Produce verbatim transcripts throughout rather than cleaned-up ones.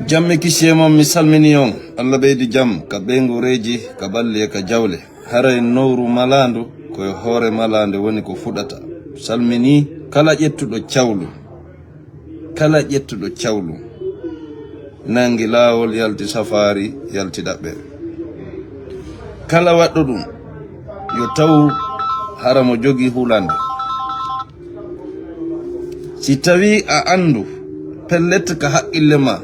Jam e kisiyee mon, mi salminii on. Allah ɓeydu jam ka ɓeynguureeji, ka ɓalli e ka jawle. Haray nowru malaandu, ko e hoore malaande woni ko fuɗata. Salminii kala ƴettuɗo cawlu. Kala ƴettuɗo cawlu. Nangi laawol, yalti safaari, yalti ɗaɓɓere. Kala waɗɗo ɗum, yo taw hara mo jogii hulande. Si tawii a anndu pellet ka haqqille ma,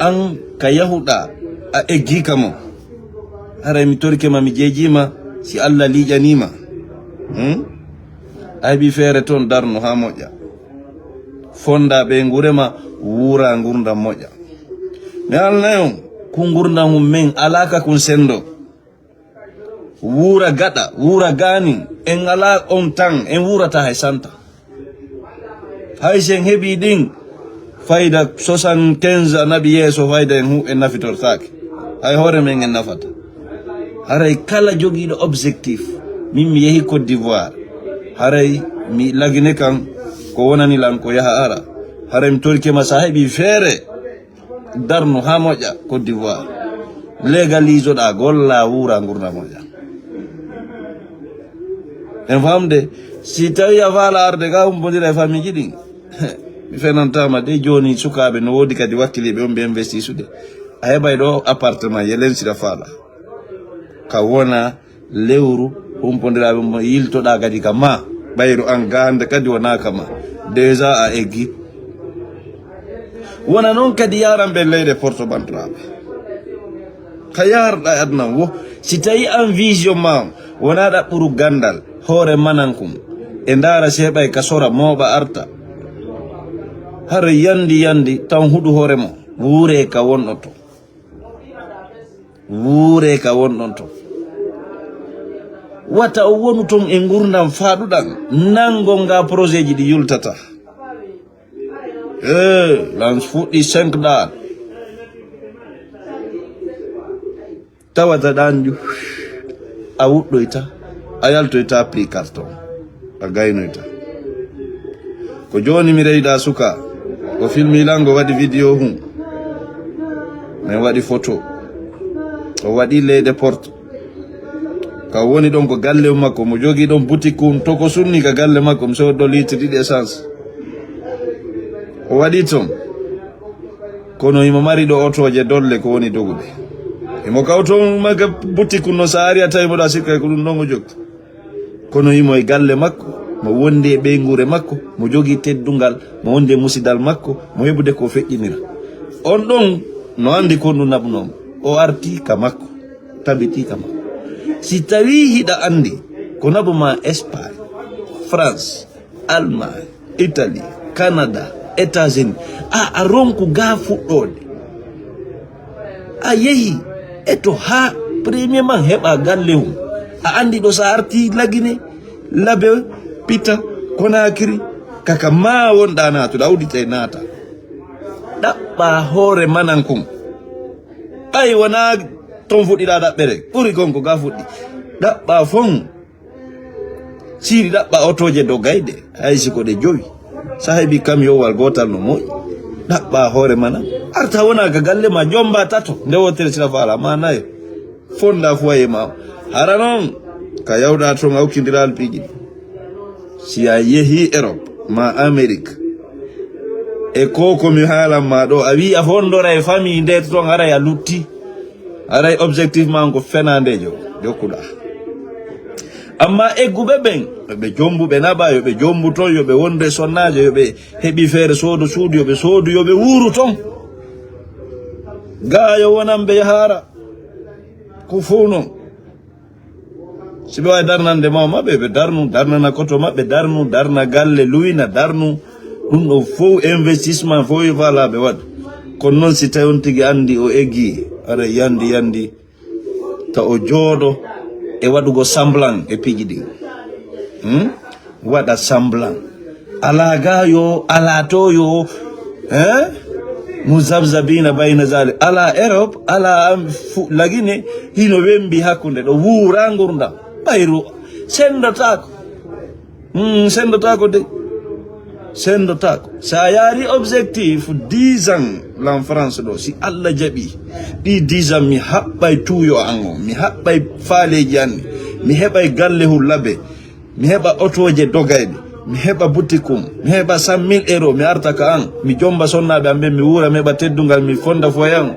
an ka yahuɗaa, a eggii ka mo. Haray mi torike ma, mi jeejii ma, si Allah liiƴanii ma. Hmm? A heɓii feere ton, darnu haa moƴƴa. Fondaa ɓeynguure ma, wuuraa ngurndan moƴƴa. Mi haalnay on, kun ngurndan hun men alaa ka kun senndo. Wuura gaɗa, wuura gaanin, en alaa on tan, en wuurata hay santa. Hay si en heɓii ɗin, fayda soixante-quinze a naɓi yeeso, fayda en hu-, en nafitortaake. Hay hoore men en nafata. Haray kala jogiiɗo objectif, min mi yehi Côte d'Ivoire, haray mi lagine kan, ko wonani lan ko yaha ara. Haray mi torike ma, sa heɓii feere, darnu haa moƴƴa Côte d'Ivoire. Légalisoɗaa, gollaa, wuuraa ngurndan moƴƴa. En famde, si tawii a faalaa arde ga humpondira e famiiji ɗin, mi fenantaama de, jooni sukaaɓe no woodi kadi wakkiliiɓe on ɓe investir sude. A heɓay ɗo appartement, yelen siɗa faalaa. Ka wona lewru, humpondiraaɓe mo yiltoɗaa kadi ka ma. Ɓayru an gande kadi wonaa ka ma. Déjà a eggi. Wona non kadi yaran ɓe leyɗe porto bandiraaɓe. Ka yarɗa e aduna wo, si tawi an vision ma on, wonaa ɗaɓɓuru gandal, hoore manankun. E ndaara seeɓay ka sora mooɓa arta. Hara yandi yandi tan huɗu hoore mo, wuure ka wonɗo to. Wuuree ka wonɗon ton. Wata o wonu ton e ngurndan faaɗuɗan, nangol nga projet ji ɗi yultata. Eh, lan fuɗɗi cinq ɗan. Tawata ɗan ju-, a wuɗɗoyta, a yaltoyta prix carton. A gaynoyta. Ko jooni mi reyda suka. O filmi lan, o waɗi video hun. Men waɗi photo. O waɗi leyɗe porte. Ka woni ɗon ko galle makko. Mo jogi ɗon boutique un to ko sunni ka galle makko. Mi sodo litre ɗiɗi essence. O waɗi ton. Kono himo mari ɗo otooje dolle ko woni dogude. Himo kawto maga boutique un no sa ari a tawi mo ɗo a sikka ko ɗum ɗon o jogta. Kono himo e galle makko, mo wondi e ɓeynguure makko, mo jogii teddungal, mo wondi e musidal makko, mo heɓude ko feƴƴinira. On ɗon no anndi ko ɗum naɓunoo mo. O artii ka makko, tabitii ka makko. Si tawii hiɗa anndi ko naɓu maa Espagne, France, Allemagne, Italie, Canada, États-Unis, a, a ronku gaa fuɗɗoode. A yehi e to haa premièrement heɓa galle mum. A anndi ɗo so a arti Lagine, Labe, Pita, Konakiri, kaka maa wonɗa naatude, a udditay naata. Ɗaɓɓa hoore manan kun. Ɓay wonaa ton fuɗɗiɗa ɗaɓɓere, ɓuri kon ko gaa fuɗɗi. Ɗaɓɓa fon. Siiri ɗaɓɓa otooje dogayɗe, hay si ko ɗe jowi. Sa heɓi kamiyowal gootal no moƴƴi. Ɗaɓɓa hoore mana. Arta wona ka galle ma, jomba tato. Nde wootere sila faala ma nayo. Fonda foyer ma. Hara noon, ka yawɗa toon a hokkindiral piiji ɗi. Si a yehi Europe, ma Amérique, e ko ko mi haalan ma ɗo, a wi a fondora e famille nde to toon, haray a lutti. Haray objectif ma on ko fenandejo jokkuɗa. Amma egguɓe ɓen, yo ɓe jombu ɓe naɓa, yo ɓe jombu toon, yo ɓe wondu e sonnaajo, yo ɓe heɓi feere soodo suudu, yo ɓe soodu, yo ɓe wuuru toon. Gaayo wonan ɓe yahaara. Ko fow noon. Si ɓe waawi darnande ma maɓɓe, ɓe darnu, darnana koto maɓɓe, darnu, darna galle, luwina, darnu. Ɗum ɗo fow investissement, fow yo faalaaɓe waɗ. Kono noon si tawi on tigi anndi o eggi, ara yandi, yandi, ta o jooɗo e waɗugo semblant e piiji ɗin. Hmm? Waɗa semblant. Alaa ga yo, alaa to yo, eh? Muzabzabina bayna zalik. Alaa Europe, alaa am fu-, Lagine, hino wembi hakkunde ɗo wuura ngurndan. Ɓayru, senndotaako. Hmm, senndotaako de. Senndotaako. So a yaari objectif dix ans lan France ɗo, si Allah jaɓi ɗi dix ans, mi haɓɓay tuuyo an on, mi haɓɓay faaleeji an, mi heɓay gallehun labe, mi heɓa otooje dogayɗe, mi heɓa butikum, mi heɓa cent mille euros, mi arta ka an, mi jomba sonnaaɓe an ɓen, mi wuura, mi heɓa teddungal, mi fonnda foyer an.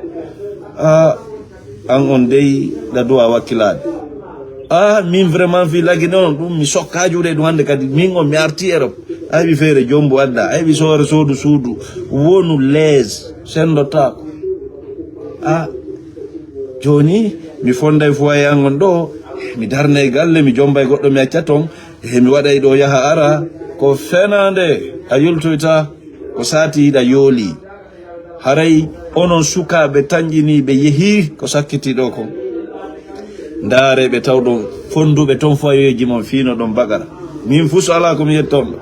Ah, an on dey, ɗa duwa wakkilaade. Ah, min vraiment fii Lagine on, ɗum mi sokka juuɗe ɗum hannde kadi. Min on mi arti Europe. Ay, mi feere jombu adda. Ay, mi soore soodu suudu. Wonu lees, senndotaako. Ah, jooni, mi fonnday foyer an on ɗo. Mi darnay galle, mi jombay goɗɗo, mi acca ton. E mi waɗay ɗo yaha ara. Ko fenaande, a yultoyta. Ko saati hiɗa yooli. Haray onon sukaaɓe tanƴiniiɓe yehii ko sakkiti ɗo kon. Ndaaree ɓe tawɗon fonnduɓe ton foyeeji mon fii no ɗon baɗara. Min fuu so alaa ko mi yettonɗo.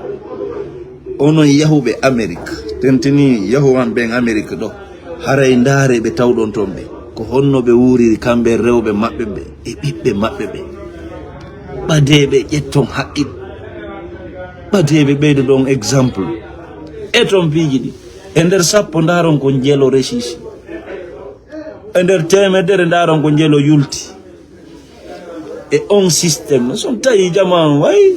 Onon yahuɓe Amerik, tentinii yahuwan ɓen Amerik ɗo. Haray ndaaree ɓe tawɗon ton ɓe. Ko honno ɓe wuuriri kamɓe rewɓe maɓɓe ɓe e ɓiɓɓe maɓɓe ɓe. Ɓadeeɓe ƴetton haqqil. Ɓadeeɓe ɓeydoɗon exemple. E ton piiji ɗi. E nder sappo, ndaaron ko njelo resisi. E nder teemedere, ndaaron ko njelo yulti. E on système, no son tawi jamaa on, way,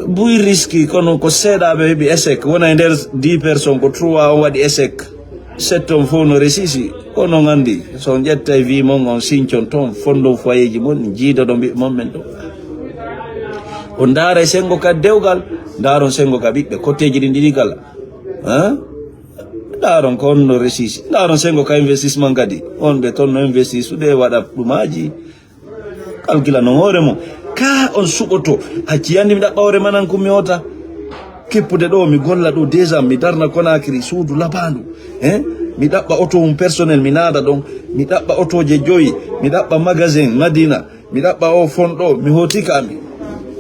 buy risque, kono ko seeɗaaɓe heɓi échec. Wona e nder dix personnes, ko trois on waɗi échec. Sept on fof no resisi. Onon anndi, so on ƴettay vie mon, on sincon ton, fonndon foyeeji mon, jiidoɗon ɓiɓɓe mon ɓen ɗo. On ndaara e senngo ka dewgal, ndaaron senngo ka ɓiɓɓe, kotteeji ɗin ɗiɗi kala. Hein? Ndaaron ko honno resisi. Ndaaron senngo ka investissement kadi. On ɓe ton no investisude, waɗa ɗumaaji. Kalkila non hoore mon. Ka on suɓoto. Acci anndi mi ɗaɓɓa hoore manan ko mi hota. Kippude ɗo, mi golla ɗo déjà, mi darna Conakry, suudu labaandu. Hein? Mi ɗaɓɓa oto mum personnel, mi naada ɗon. Mi ɗaɓɓa otooje joyi. Mi ɗaɓɓa magasin Madina. Mi ɗaɓɓa o fon ɗo, mi hooti ka mi.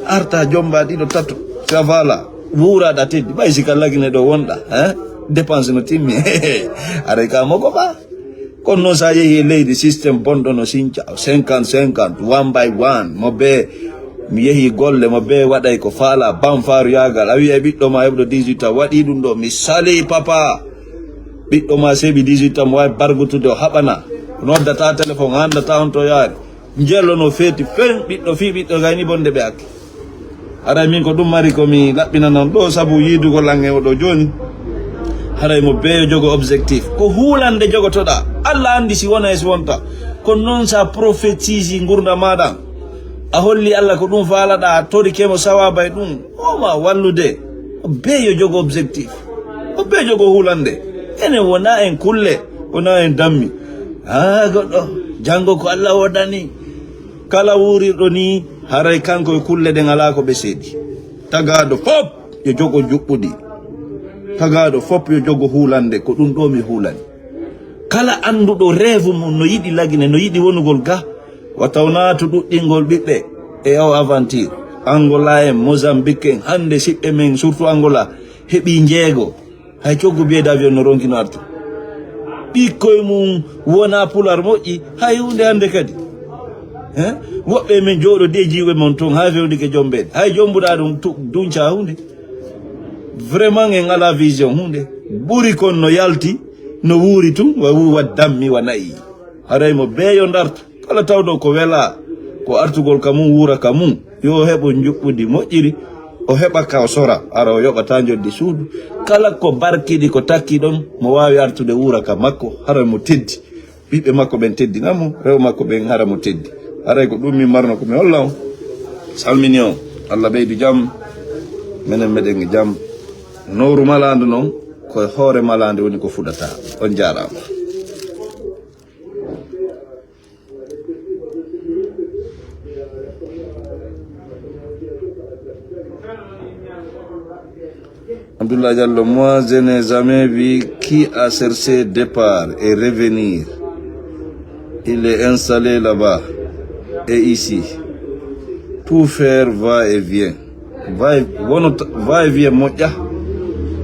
Arta jomba ɗiɗo tato, savala, wuuraɗa teddi, ɓay si ka Lagine ɗo wonɗa, hein? Dépense no timmi. Aray ka mo ko ba. Kono noon sa yehi e leydi, système bonɗo no sinca, cinquante cinquante, one by one, mo be, mi yehi golle, mo be waɗay ko faala, banfaaru yaagal, a wi'ay ɓiɗɗo ma heɓɗo dix-huit ans, waɗi ɗum ɗo, mi sali papa. Ɓiɗɗo ma seeɓi dix-huit ans, mo waawi bargutude, o haɓana. Noddata téléphone, a anndata on to yaari. Njello no feeti fen, ɓiɗɗo fii ɓiɗɗo gayni bonde ɓe hakke. Haray min ko ɗum mari ko mi laɓɓinanon ɗo sabu yiidugol an e oɗo jooni. Haray mo beeyo jogo objectif. Ko huulande jogotoɗaa. Allah anndi si wona e si wonta. Kono noon sa prophétise ngurndan maaɗa. A holli Allah ko ɗum faalaɗaa, a torike mo sawaaba e ɗum. O ma wallude. O beeyo jogo objectif. O beeyo jogo huulande. Enen wona en kulle, wona en dammi. Haa goɗɗo, janngo ko Allah woodani. Kala wuurirɗo nii, haray kanko e kulle ɗen alaa ko ɓe seedi. Tagaaɗo fop yo jogo njuɓɓudi. Tagaaɗo fop yo jogo huulande, ko ɗum ɗo mi huulani. Kala annduɗo rêve mum no yiɗi Lagine, no yiɗi wonugol ga, wata o naatu ɗuɗɗingol ɓiɓɓe e o aventure. Angola en, Mozambique en, hannde siɓɓe men, surtout Angola, heɓi njeego. Hay coggu billet d'avion no ronki no artu. Ɓikkoy mum wona pular moƴƴi, hay huunde hannde kadi. Hein? Woɓɓe men jooɗo de jiiɓe mon toon, hay fewndike jombeede. Hay jombuɗaa ɗum tu-, duñca huunde. Vraiment en alaa vision huunde. Ɓuri kon no yalti, no wuuri tun, wa wu-, wa dammi, wa na'i. Haray mo beeyo ndarta. Kala tawɗo ko welaa, ko artugol ka mum, wuura ka mum, yo o heɓo njuɓɓudi moƴƴiri, o heɓa ka o sora, hara o yoɓata njoddi suudu. Kala ko barkiɗi ko takki ɗon, mo waawi artude wuura ka makko, hara mo teddi. Ɓiɓɓe makko ɓen teddina mo, rewɓe makko ɓen hara mo teddi. Haray ko ɗum min marno ko mi holla on. Salmini on. Allah ɓeydu jam. Menen meɗen e jam. Nowru malaandu non, ko e hoore malaande woni ko fuɗata. On jaaraama. Abdoulaye Diallo, moi, je n'ai jamais vu qui a cherché départ et revenir. Il est installé là-bas et ici. Tout faire va et vient. Va et, wono t-, va et vient moƴƴa.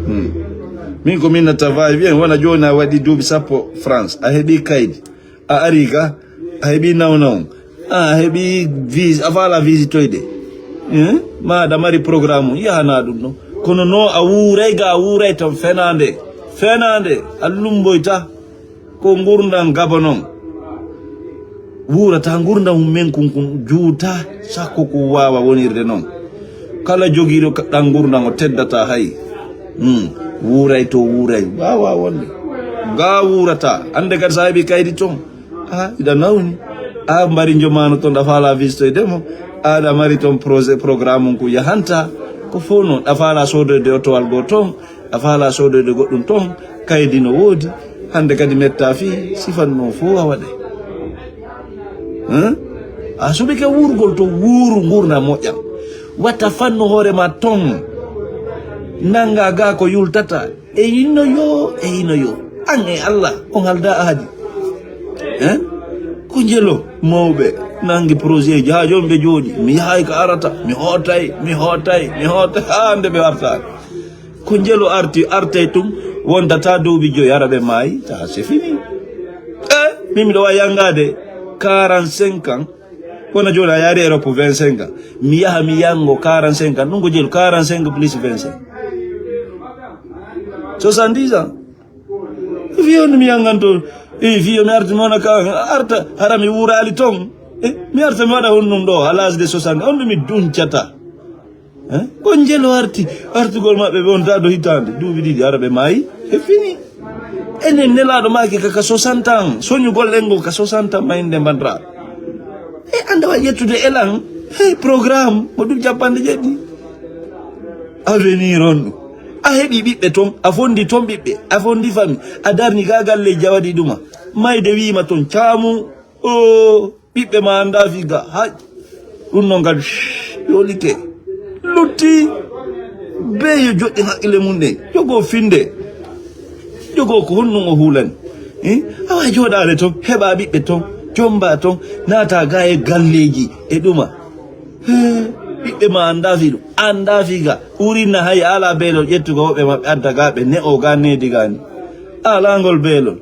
Hmm. Min ko min nata va et vient, wona jooni a waɗi duuɓi sappo France, a heɓi kaydi. A ari ga, a heɓi nawnaw, a heɓi vis-, a faala visitoyde. Hein? Ma aɗa mari programme, yahana ɗum ɗon. Kono no a wuuray ga, a wuuray ton fenaande. Fenaande, a lumboyta. Ko ngurndan gaba non. Wuurata ngurndan mum men kun kun juuta, sakko ko waawa wonirde non. Kala jogiiɗo ka-, ɗan ngurndan o teddata hay. Hmm. Wuuray to wuuray. Waawa wonde. Ga wuurata. Ande kadi sa heɓi kaydi ton. A, iɗa nawni. A mbari njomano ton, ɗa faala vistoyde mo. Aɗa mari ton projet, programme on ko yahanta. Ko fof non, ɗa faala sodoyde otowal goo ton. A faala sodoyde goɗɗum ton. Kaydi no woodi. Hande kadi metta fii, sifan non fof a waɗay. Hein? A suɓike wuurgol to wuuru ngurndan moƴƴan. Wata fannu hoore ma ton. Nanga ga ko yultata. E yinno yo, e yino yo. An e Allah, on halda ahadi. Hein? Ko njelo mawɓe nangi projet ji, haa jooni ɓe jooɗi. Mi yahay ko arata, mi hootay, mi hootay, mi hootay, haa nde ɓe wartaani. Ko njelo arti, artay tum, wondata duuɓi joyi, ara ɓe maayi, ta c'est fini. Eh, min miɗo wawi yangaade quarante-cinq ans. Kono jooni a yaari Europe vingt-cinq ans. Mi yaha mi yango quarante-cinq ans. Ɗum ko jelu quarante-cinq plus vingt-cinq. Soixante-dix ans. Fii on mi yanganto. Eh, fii on mi arti mi wona ka, arta, hara mi wuuraali ton. Eh, mi arta mi waɗa honɗum ɗo, à l'âge de soixante. On ɗum mi duncata. Hein? Ko njelo arti, artugol maɓɓe ɓe on ta do hitaande, duuɓi ɗiɗi ara ɓe maayi, e fini. Enen nelaaɗo maaki ka, ka soixante ans, soñugol en ngo ka soixante ans mayinde mbandra. E anda wa ƴettude elan, hey, programme, mo ɗum capanɗe jeɗɗi. Avenir on ɗum. A heɓi ɓiɓɓe ton, a fondi ton ɓiɓɓe, a fondi fami, a darni ga galleji a waɗi ɗuma. Mayde wiima ton caamu, o ɓiɓɓe ma anda figa, hay. Ɗum non kadi, shh, yolike. Lutti. Be yo joɗɗin haqqille mum ɗen. Jogo finde. Jogo ko honɗum o hulani. Eh? Awa jooɗaade ton, heɓa ɓiɓɓe ton, jomba ton, naata ga e galleji e ɗuma. He, ɓiɓɓe ma anda fiɗum, anda figa. Urinna hay ala beelol ƴettugo woɓɓe maɓɓe adda ga ɓe ne'o ga needi ga ni. Ala ngol beelol.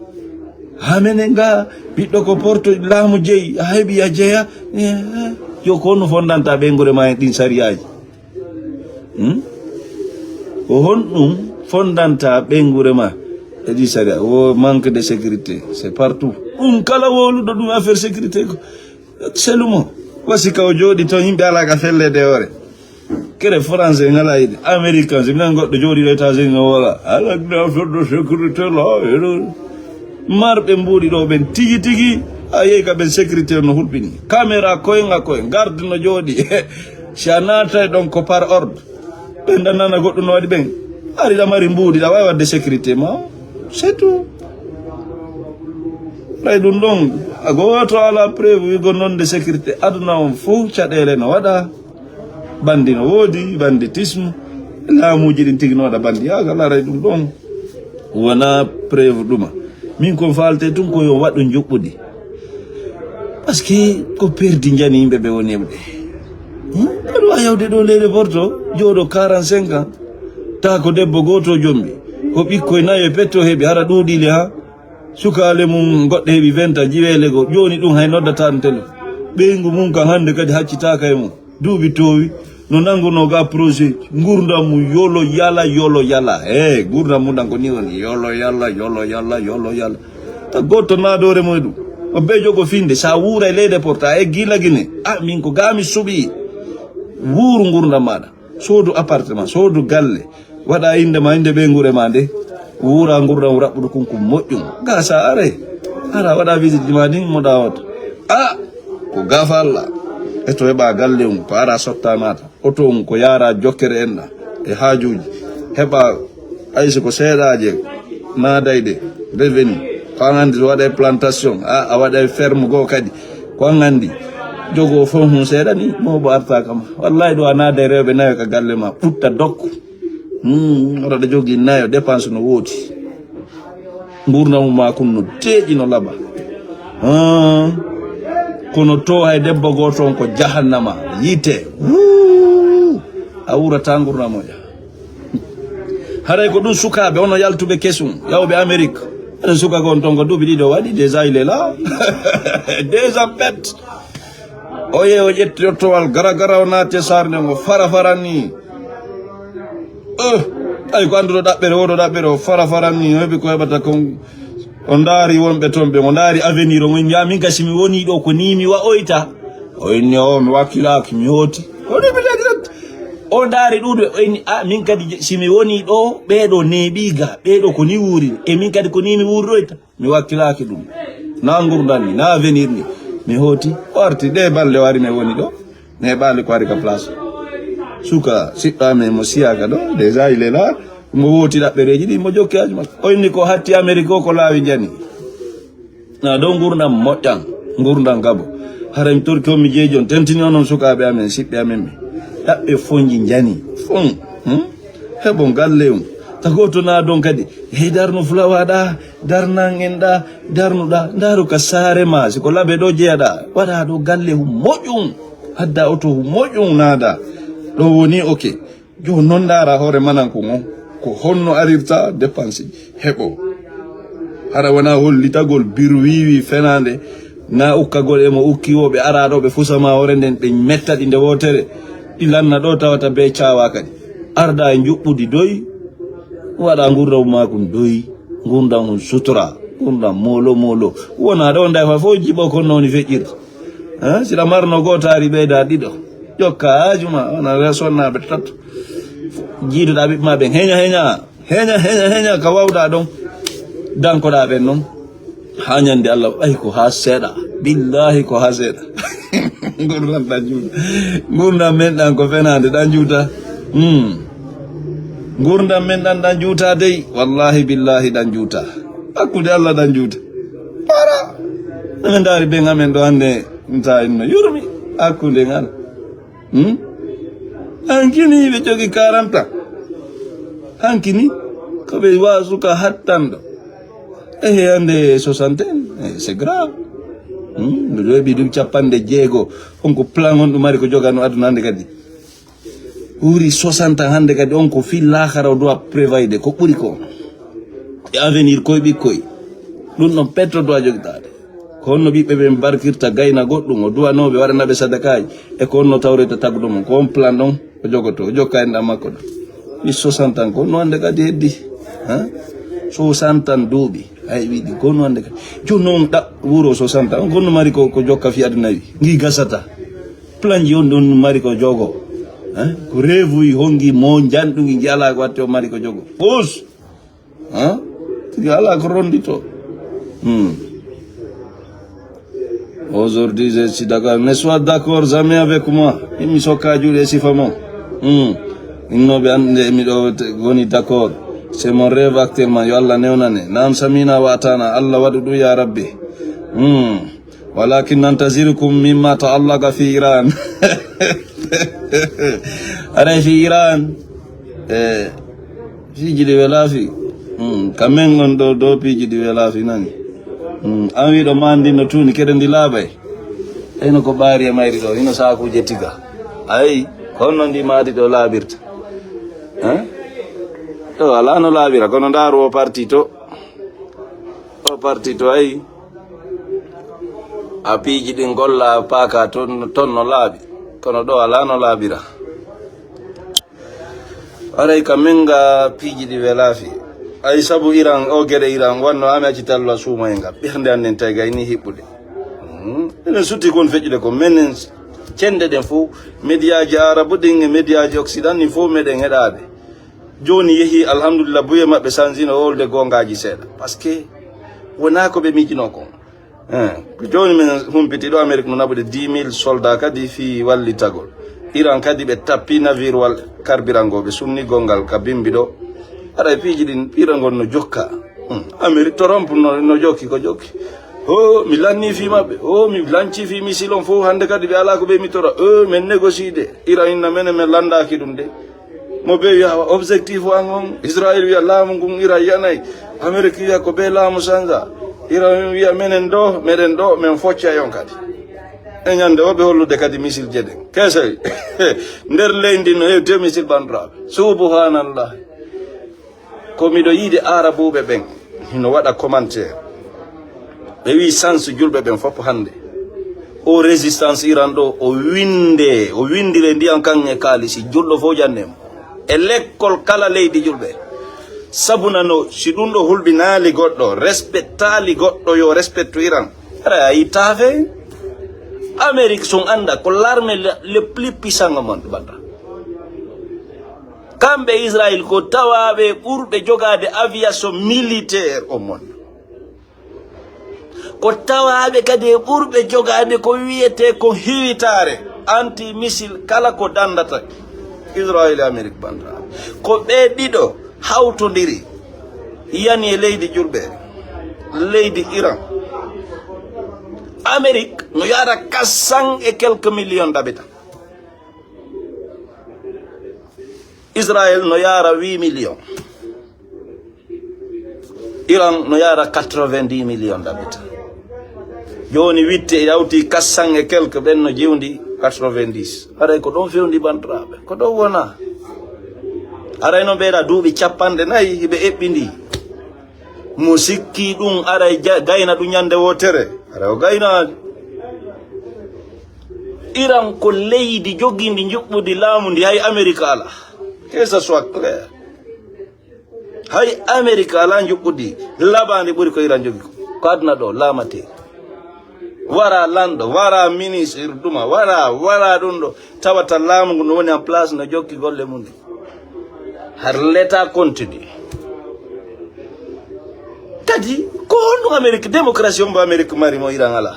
Hamene nga ɓiɗɗo ko porto laamu jeyi, a heɓi a jeya. Eh, eh. Yo ko honno fondanta ɓeynguure ma e ɗin sariyaaji? Hmm? Ko honɗum fondanta ɓeynguure ma e ɗin sariya? Wo manque de sécurité, c'est partout. Ɗum kala wowluɗo ɗum affaire sécurité ko selu mo. Wasi ka o jooɗi ton, yimɓe ala ka fellede hoore. Kere français ngala yiɗi. Américain, si minen goɗɗo jooɗiɗo États-Unis no wala. Ala ɗum affaire de sécurité la, eno. Marɓe mbuuɗi ɗo ɓen tigi tigi, a yehi ka ɓen sécurité no hulɓini. Caméra koynga koy, garde no jooɗi. Si a naatay ɗon ko par ordre. Ɓen ɗan nana goɗɗum no waɗi ɓen. Ari ɗa mari mbuuɗi, ɗa wawi wadde sécurité ma. C'est tout. Ɓay ɗum ɗon, a gooto ala preuve wigo non de sécurité. Aduna on fof caɗeele no waɗa. Bandi no woodi, banditisme, laamuuji ɗin tigi no waɗa bandi. Yaa, ka laray ɗum ɗon. Wona preuve ɗuma. Min ko faalte tun ko yo waɗu njuɓɓudi. Parce que ko perdi njani yimɓe ɓe woni heɓde. Hmm? Aɗa wawi yawde ɗo leyɗe Porto, jooɗo quarante-cinq ans. Taa ko debbo gooto jombi. Ko ɓikkoy nayo e petto heɓi, hara ɗuuɗi le ha. Sukaale mum goɗɗe heɓi vingt ans, jiweele goo. Jooni ɗum hay noddata ɗum tele. Ɓeyngu mum kan hande kadi haccitaaka e mum. Duuɓi toowi, no nanngunoo ga projet, ngurndan mum yolo yala, yolo yala. He, ngurndan mum ɗan ko ni woni, yolo yala, yolo yala, yolo yala. Ta goɗɗo naadoore mum e ɗum. O be jogo finde, sa wuura e leyɗe Porto, a eggi Lagine. A, min ko ga mi suɓi. Wuuru ngurndan maaɗa. Soodu appartement, soodu galle. Waɗa innde ma, innde ɓeynguure ma nde. Wuura ngurndan raɓɓuɗo kun ko moƴƴum. Ga sa are. Ara waɗa visite ma ɗin, moɗa hoto. A, ko gafa Allah. E to heɓa galle mum, ko ara sotta naata. Oto on ko yaara jokkere enɗa e haajuuji. Heɓa, hay so ko seeɗaaje naadayɗe revenu. Ko an anndi so waɗa e plantation, a, a waɗa e ferme goo kadi. Ko an anndi. Jogoo fof hun seeɗa ni, mawɓe arta kama. Wallahi ɗo a naada e rewɓe nayo ka galle ma, ɓutta dokku. Hmm, oto ɗa jogii nayo, dépense no woodi. Ngurndan mum ma kun no deeƴi, no laaɓa. Ah, kono to hay debbo gooto on ko jahannama, yiite. Wuu! A wuurata ngurndan moƴƴa. Haray ko ɗum sukaaɓe, ono yaltuɓe kesum, yawɓe Amérique. Enen suka gon ton ko duuɓi ɗiɗo waɗi, déjà il est là. Déjà pet. O yehi o ƴetti ottowal gara gara, o naati e saare nden, o fara fara ni. Eh, ay ko annduɗo ɗaɓɓere, woɗo ɗaɓɓere, o fara faran ni, o heɓi ko heɓata kon. O ndaari wonɓe toon ɓe, o ndaari avenir, o wiya, "Min ka si mi woni ɗo, ko ni mi wa'oyta." O inni, "O, mi wakkilaaki, mi hooti." O ɗo mi lagirata. O ndaari ɗuuɗo, o inni, "A, min kadi, si mi woni ɗo, ɓeeɗo neeɓi ga, ɓeeɗo ko ni wuuri, e min kadi ko ni mi wuurdoyta." Mi wakkilaaki ɗum. Na ngurdam ni, na avenir ni. Mi hooti, o arti ɗe balɗe wari mi woni ɗo. Ne ɓaali ko ari ka place. Suka, siɗɗo amen mo siyaka ɗo, déjà il est là. Mo wooti ɗaɓɓereeji ɗi, mo jokki haaju makko. O inni ko hatti Amérique o, ko laawi jani. Na ɗo ngurdam moƴƴan, ngurdam gabo. Hara mi torki on mi jeeji on, tentini onon sukaaɓe amen, siɓɓe amen ɓe. Ɗaɓɓe fonji jani, fon. Hmm? Heɓon galle on. Ta gooto na don kadi. Hey, darno fulawa ɗa, darnan en ɗa, darnuɗa. Ndaaru ka saare ma, si ko labe ɗo jeyaɗa. Waɗa ɗo galle hu moƴƴum. Adda oto hu moƴƴum naada. Ɗo woni, ok. Jo non ndaara hoore manan ko ngon. Ko honno arirta dépense heɓo. Hara wona hollitagol birwiwi fenaande. Na ukkagol e mo ukki wo ɓe ara ɗo ɓe fusa ma hoore nden ɓe metta ɗi nde wootere. Ɗi lanna ɗo tawata be caawa kadi. Arda e njuɓɓudi doy. Waɗa ngurdam makun doy. Ngurdam hun sutura. Ngurdam molo molo. Wona ɗo ndayfa fof jiɓo kon no woni feƴƴirde. Eh, siɗa marno gootaari ɓeyda ɗiɗo. Jokka haaju ma, wona resonnaaɓe tato. Jiiduɗa ɓiɓɓe ma ɓen. Heña, heña. Heña, heña, heña, ka wawɗa ɗon. Dankoɗa ɓen non. Ha ñande Allah, ɓay ko ha seeɗa. Billahi ko ha seeɗa. Ngurndan ɗan juuta. Ngurndan men ɗan ko fenaande ɗan juuta. Hmm. Ngurndan men ɗan ɗan juuta dey. Wallahi billahi ɗan juuta. Hakkunde Allah ɗan juuta. Para. Emin ndaari ɓen amen ɗo hannde, nta inno yurmi. Hakkunde ngal. Hmm? Hankini ɓe jogi quarante ans. Hankini ko ɓe wa suka hattanɗo. Ehe, hannde soixante, eh, c'est grave. Hmm? Miɗo heɓi ɗum capanɗe jeego. On ko plan on ɗum mari ko jogano aduna hannde kadi. Ɓuri soixante ans hannde kadi on ko fii laakara o doit prévoyde ko ɓuri ko. E avenir koye ɓikkoy. Ɗum ɗon petto doit jogitaade. Ko honno ɓiɓɓe ɓen barkirta gayna goɗɗum, o duwanooɓe, waɗanaɓe sadakaaji, e ko honno tawreta tagɗo mum, ko on plan ɗon o jogoto, o jokka enɗam makko ɗam. Ɓi soixante ans, ko honno hannde kadi heddi? Ha? Soixante ans duuɓi, ay ɓiɗi, ko honno hannde kadi? Jooni noon ɗa wuro soixante ans, on ko honno mari ko, ko jokka fi aduna wi? Ngi gasata. Plan ji on ɗon mari ko jogo. Ha? Ko rêve uji hongi mo janɗugi ngi alaa ko watti o mari ko jogo. Pus! Hein? Tigi ala ko rondito. Hmm. Aujourd'hui, je suis d'accord. Ne sois d'accord jamais avec moi. Imi sokka juuɗe sifa mo. Hmm. Innoɓe annde miɗo te- woni d'accord. C'est mon rêve actuellement. Yo Allah newnane. Nam samina wa atana. Allah waɗu ɗum ya Rabbi. Hmm. Walakin nantazirukum mimma ta'allaqa fi Iran. Aray fi Iran. Eh, piiji ɗi welaa fi. Hmm, ka men on ɗo, ɗo piiji ɗi welaa fi nani. Hmm, an wiɗo ma ndi no tuuni, kede ndi laaɓay. Eno ko ɓaari e mayri ɗo, hino saakuuje tiga. Ayi, ko honno ndi maadi ɗo laaɓirta? Eh? Ɗo alaa no laaɓira, kono ndaaru o parti to. O parti to ayi. A piiji ɗin golla paaka ton, ton no laaɓi. Kono ɗo alaa no laaɓira. Aray ka min ga piiji ɗi welaa fi. Ay sabu Iran, o geɗe Iran, wanno ami acci talwa suuma e nga. Ɓernde an nden tawi gay ni hiɓɓude. Hmm. Enen sutti kon feƴƴude ko menen cende ɗen fof, médiaji arabu ɗin e médiaji occident ɗin fof meɗen heɗaade. Jooni yehi, alhamdulillah, buye maɓɓe sanjino wolde goongaaji seeɗa. Parce que wonaa ko ɓe miijinoo kon. Eh, ko jooni min humpiti ɗo Amérique no naɓude dix mille soldats kadi fii wallitagol. Iran kadi ɓe tappi navire wal carburant goo, ɓe sunni gonngal ka bimbi ɗo. Haɗa e piiji ɗin, piirangol no jokka. Hmm. Amérique, Trump no, no jokki ko jokki. O, mi lanni fii maɓɓe. O, mi lanci fii missile on fof. Hannde kadi ɓe alaa ko ɓe mittora. O, min négocie de. Iran inna menen, min lanndaaki ɗum de. Mo ɓe wiya, objectif an on, Israël wiya laamu ngun Iran yanay, Amérique wiya ko be laamu sanja, Iran wiya menen ɗo, meɗen ɗo, men focca yon kadi. E ñande o ɓe hollude kadi missile jeɗen. Kesey, nder leydi no hewti e missile bandiraɓe. Subhanallah. Ko miɗo yiide Arabuɓe ɓen, hino waɗa commentaire. Ɓe wi sans julɓe ɓen fof hannde. O résistance Iran ɗo, o winde, o windire ndiyan kan e kaalisi, julɗo fof jannde mo. e lekkol kala leydi julɓe. Sabu nano, si ɗum ɗo hulɓinaali goɗɗo, respectaali goɗɗo, yo respectu Iran. Ara a yittafe. Amérique sun annda ko l'armée le, le plus puissant au monde, banda. Kamɓe Israël ko tawaaɓe ɓurɓe jogaade aviation militaire au monde. Ko tawaaɓe kadi e ɓurɓe jogaade ko wiyetee ko hiwitaare, anti missile, kala ko danndata Israël e Amérique, banndiraaɓe. Ko ɓe ɗiɗo hawtondiri, yani e leydi julɓe, leydi Iran. Amérique no yaara quatre cents et quelques millions d'habitants. Israël no yaara huit millions. Iran no yaara quatre-vingt-dix millions d'habitants. Jooni witte yawti quatre cents et quelques, ɓen no jiwndi quatre-vingt-dix. Haray ko ɗon fewndi, banndiraaɓe. Ko ɗon wona. Haray no ɓeyda duuɓi cappanɗe nayi hiɓe eɓɓindi. Mo sikki ɗum aray ja-, gayna ɗum ñande wootere. Haray o gaynaali. Iran ko leydi jogiindi njuɓɓudi laamu ndi hay Amérique alaa. Que ça soit clair. Hay Amérique alaa njuɓɓudi labaandi ɓuri ko Iran jogi ko. Ko aduna ɗo laamatee. Wara lanɗo, wara ministre duma, wara, wara ɗum ɗo. Tawata laamu ngu no woni en place no jokki golle mum ɗe. Har l'État continue. Kadi, ko honɗum Amérique, démocratie on mbo Amérique mari mo Iran alaa?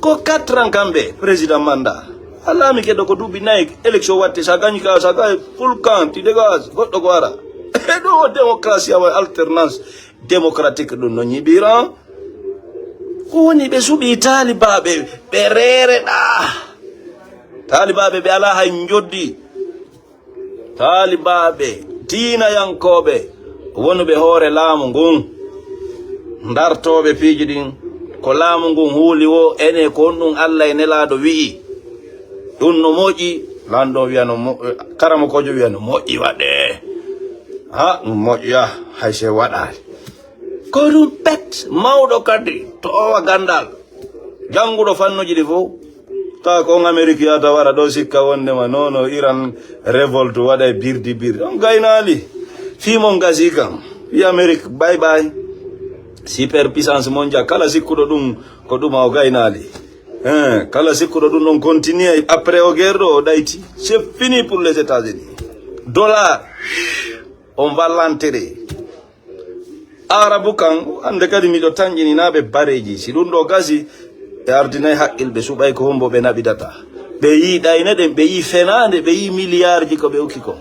Ko quatre ans kamɓe, président mandat. A laami keɗo ko duuɓi nayi, élection watte, sa gañi ka, sa gañi full camp, tu dégages, goɗɗo ko ara. E ɗo o démocratie awa alternance démocratique ɗum no ñiɓi Iran. Ko woni ɓe suɓi taalibaaɓe, ɓe reere ɗaa. Taalibaaɓe ɓe alaa hay njoddi. Taalibaaɓe diinayankooɓe wonuɓe hoore laamu ngun, ndartooɓe piiji ɗin, ko laamu ngun huuli woo, ene ko honɗum Alla e Nelaaɗo wi'i. Ɗum no moƴƴi, lanɗo wi'a no mo-, karamokoojo wi'a no moƴƴi waɗee. Ha, ɗum moƴƴa, hay se waɗaali. Ko ɗum pet, mawɗo kadi, toowa ganndal. Jannguɗo fannuji ɗi fof. Tawa ko on Amérique yahata wara ɗo sikka wondema non, non, Iran révolte waɗa e birdi birdi. On gaynaali. Fii mon gasi kam. Fii Amérique, bye bye. Superpuissance mondiale. Kala sikkuɗo ɗum ko ɗuma o gaynaali. Eh, kala sikkuɗo ɗum on continue après o guerre ɗo o ɗayti. C'est fini pour les États-Unis. Dollar. On va l'enterrer. Arabu kan, hannde kadi miɗo tanƴininaaɓe bareeji. Si ɗum ɗo gasi, ɓe ardinay haqqil, ɓe suɓay ko hombo ɓe naɓidata. Ɓe yii ɗayne ɗen, ɓe yii fenaande, ɓe yii miliyaarji ko ɓe ukki kon.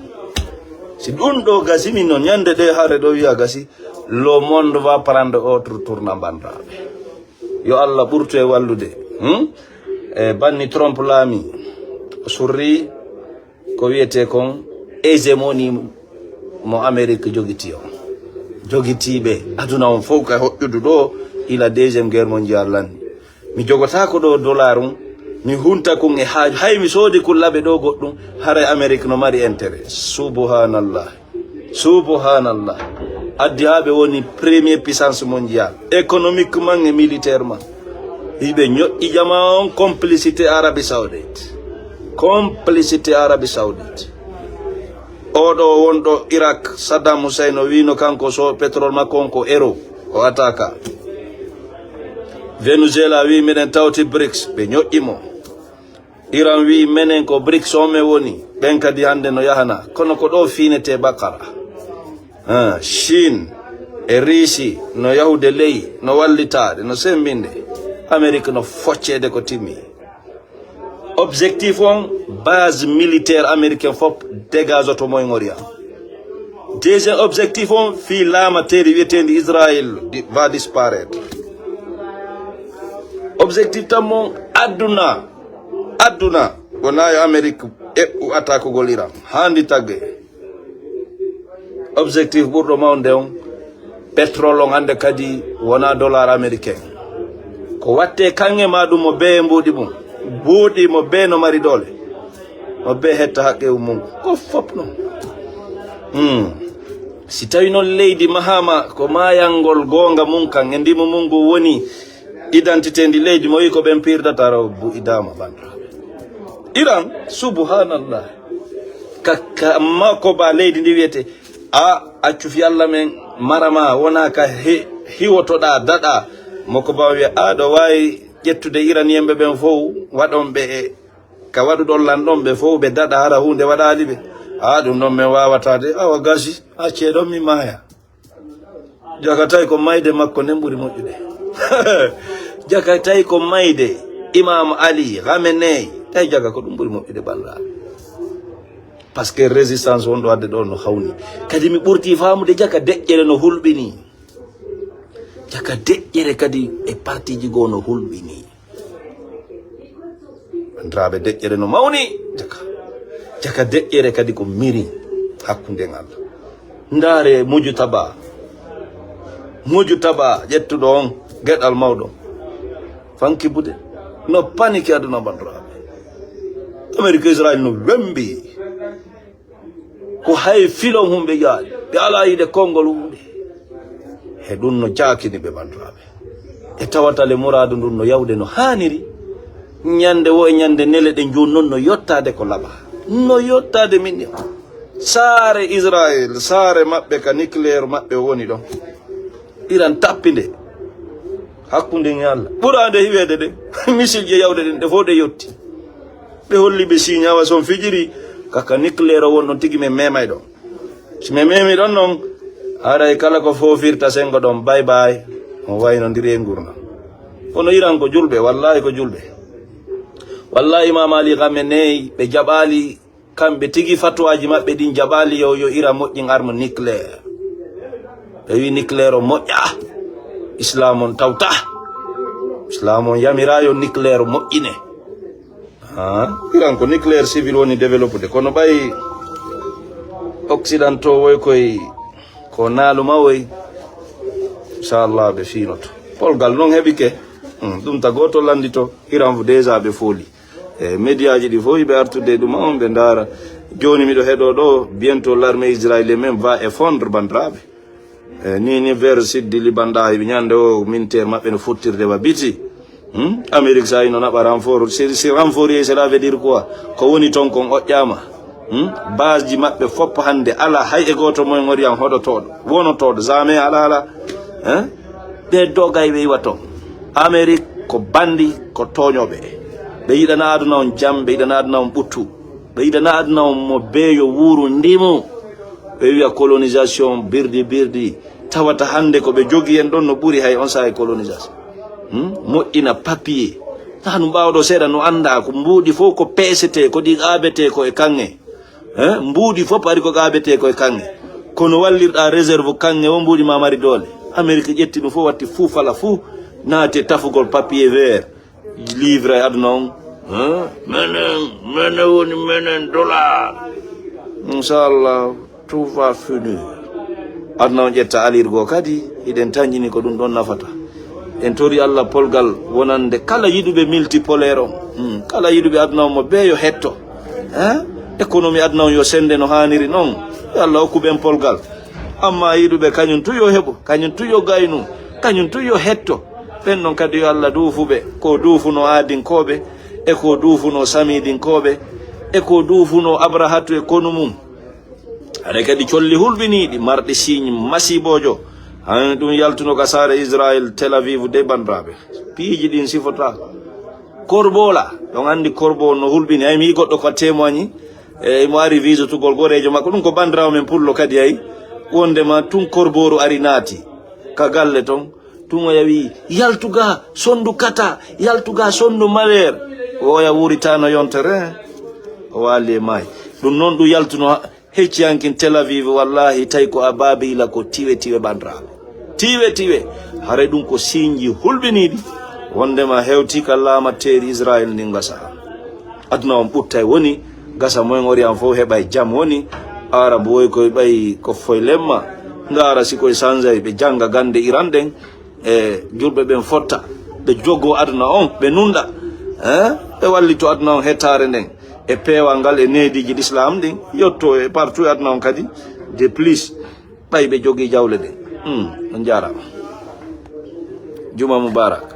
Si ɗum ɗo gasi, min non ñande ɗe hare ɗo wi'a gasi, le monde va prendre autre tournant, banndiraaɓe. Yo Allah ɓurtu e wallude. Hmm? E banni Trump laami, surri ko wiyetee kon hégémonie mo Amérique jogitii on. Jogitiiɓe aduna on fof ka hoƴƴudu ɗo ila Deuxième Guerre Mondiale lanni. Mi jogotaako ɗo dollar um, mi hunta kun e haaju. Hay mi soodi kun laɓe ɗo goɗɗum, haray Amérique no mari intérêt. Subhanallah. Subhanallah. Addi haa ɓe woni première puissance mondiale, économiquement et militairement. Hiɓe ñoƴƴi jamaa on complicité Arabie Saoudite. Complicité Arabie Saoudite. Oɗo wonɗo Irak, Saddam Hussein, o wiino kanko so pétrole makko on ko euro, o attaqué. Venezuela wi miɗen tawti brics, ɓe ñoƴƴi mo. Iran wi menen ko brics on men woni, ɓen kadi hannde no yahana. Kono ko ɗo fiinete bakara. Ah, Chine e Russie no yahude ley, no wallitaade, no semmbinde. Amérique no focceede ko timmi. Objectif on, base militaire américain fof dégage to Moyen-Orient. Deuxième objectif on, fii laamateeri wiyeteendi Israël di-, va disparaître. Objectif tammo on, aduna, aduna, wonaa yo Amérique eɓɓu attaquegol Iran. Haandi tagge. Objectif ɓurɗo mawnde on, pétrole on hannde kadi wonaa dollar américain. Ko watte kaŋŋe ma ɗum mo bee e mbuuɗi mum. Mbuuɗi mo bee no mari doole. Mo bee hetta haqqe mum. Ko fop non. Hmm. Si tawi non leydi mahama ko maayangol goonga mum kan e ndimu mum ngu woni identité ndi leydi mo wi ko ɓen piirdata raw bu idama banndiraaɓe. Iran, subhanallah. Ka, ka makko ba leydi ndi wiyete, a accu fi Allah men marama, wona ka hi-, hiwotoɗa, daɗa. Makko ba wiya, a ɗo wawi ƴettude Iran yemɓe ɓen fof, waɗon ɓe e ka waɗuɗon lan ɗon ɓe fof, ɓe daɗa hara hunde waɗali ɓe. A ɗum ɗon men wawata de, awa gasi, acce ɗon mi maya. Jaka tawi ko mayde makko nden ɓuri moƴƴude. Jaka tawi ko mayde Imam Ali, Khamenei, tawi jaka ko ɗum ɓuri moƴƴude banndiraaɓe. Parce que résistance wonɗo wadde ɗo no hawni. Kadi mi ɓurti faamude jaka deƴƴere no hulɓini. Jaka deƴƴere kadi e partiji goo no hulɓini. Banndiraaɓe, deƴƴere no mawni, jaka. Jaka deƴƴere kadi ko miri hakkunde en Allah. Ndaare Mujtaba. Mujtaba, ƴettuɗo on geɗal mawɗo. Fanki bude. No paniki aduna, banndiraaɓe. Amerique, Israël no wembi. Ko hay filon humɓe jaali, ɓe alaa yiide konngol hunde. He ɗum no jaakini ɓe, banndiraaɓe. E tawata le muraadu ndun no yawde no haaniri. Ñande wo e ñande nele ɗe jooni non no yottaade ko laɓa. No yottaade min ni. Saare Israël, saare maɓɓe ka nucléaire maɓɓe woni ɗon. Iran tappinde. Hakkunde en e Allah. Ɓuraande hiweede de. Missile je yawde ɗen, ɗe fof ɗe yotti. Ɓe holli ɓe signe awa son fijiri, kaka nucléaire o won ɗon tigi men memay ɗon. Si men memi ɗon non, haray kala ko foofirta sengo ɗon, bay bay. On waynondiri e ngurndan. Kono Iran ko julɓe, wallahi ko julɓe. Wallahi Imam Ali Khamenei, ɓe jaɓali, kamɓe tigi fatuwaji maɓɓe ɗin jaɓali yo, yo Iran moƴƴin arme nucléaire. Ɓe wi nucléaire o moƴƴa. Islam on tawta. Islam on yamira yo nucléaire moƴƴine. Ah, Iran ko nucléaire civil woni développé de, kono ɓay occidentaux woy koy ko naaluma woy, inchallah ɓe fiinoto. Polgal non heɓike. Hmm, ɗum ta goto landito, Iran déjà ɓe fooli. E médiaji ɗi fof yiɓe artude e ɗum on ɓe ndaara. Jooni miɗo heɗo ɗo, bientôt l'armée israélienne même va effondre, banndiraaɓe. E, ni, ni vers sud Liban ɗa, hiɓe ñande o militaire maɓɓe no fottirde wa biti. Hmm? Amérique sa ino naɓa renfort. Si, si renfort yehi, cela veut dire quoi? Ko woni ton kon oƴƴama. Hmm? Base ji maɓɓe fop hande ala hay e goto moyen oriyan hoɗotoɗo, wonotoɗo, jamais ala, ala. Hein? Ɓe dogay ɓe iwa ton. Amérique ko bandi, ko toñoɓe. Ɓe yiɗana aduna on jam, ɓe yiɗana aduna on ɓuttu. Ɓe yiɗana aduna on mo beeyo wuuru ndimu. Ɓe wiya colonisation birdi birdi. Tawata hande ko ɓe jogi en ɗon no ɓuri hay on saaha e colonisation. Hmm? Moƴƴina papier. Nanu ɓaawo ɗo seeɗa no annda ko mbuuɗi fof ko peesete, ko ɗi aabete ko e kaŋŋe. Hein? Mbuuɗi fof ari ko aabete ko e kaŋŋe. Kono wallirɗa réserve kaŋŋe o mbuuɗi ma mari doole. Amérique ƴetti ɗum fof watti fuu fala fuu naati e tafugol papier vert. Livre e aduna on. Hein? Menen, menen woni menen dollar. Inchallah, tout va finir. Aduna on ƴetta alirgo kadi, hiɗen tanƴini ko ɗum ɗon nafata. En tori Allah polgal wonande kala yiɗuɓe multipolaire on. Hmm, kala yiɗuɓe aduna on mo ɓe yo hetto. Hein? Économie aduna on yo sende no haaniri non. Yo Allah hokku ɓen polgal. Amma yiɗuɓe kañum tu yo heɓu, kañum tu yo gaynu, kañum tu yo hetto. Ɓen non kadi yo Allah duufu ɓe, ko duufuno aadinkooɓe, e ko duufuno samiidinkooɓe, e ko duufuno Abrahatu e konu mum. Haɗa kadi colli hulɓiniiɗi, marɗi signe masiiboojo. Hani ɗum yaltuno ka saare Israël, Tel Aviv de, banndiraaɓe. Piiji ɗin sifotaako. Corbeau la, on anndi corbeau no hulɓini. Hay mi yii goɗɗo ko témoigné, e mo ari visitugol goreejo makko. Ɗum ko banndiraawo men pullo kadi, hay wondema tun corbeau ru ari naati ka galle ton. Tun o yawi, "Yaltu ga, sondu kata, yaltu ga, sondu mawer." O oya wuritano yontere, o waali e maayi. Ɗum noon ɗum yaltuno ha-, hecci hankin Tel Aviv, wallahi, tawi ko Ababila ko tiwe tiwe, banndiraaɓe. Tiwe tiwe. Haray ɗum ko signe ji hulɓiniiɗi. Wondema hewti ka laamateeri Israël ndin gasa. Aduna on ɓuttay woni gasa, Moyen Orient fof heɓay jam woni. Arabu woy koye ɓay ko foy lemma. Ndaara si koye sanjay ɓe jannga gannde Iran ɗen. E julɓe ɓen fotta. Ɓe jogo aduna on, ɓe nunɗa. Eh? Ɓe wallito aduna on hettaare nden. E peewal ngal e neediiji l'islam ɗin. Yotto e partout e aduna on kadi. De plus, ɓay ɓe jogii jawle ɗen. Hmm, on jaaraama. Juma mubarak.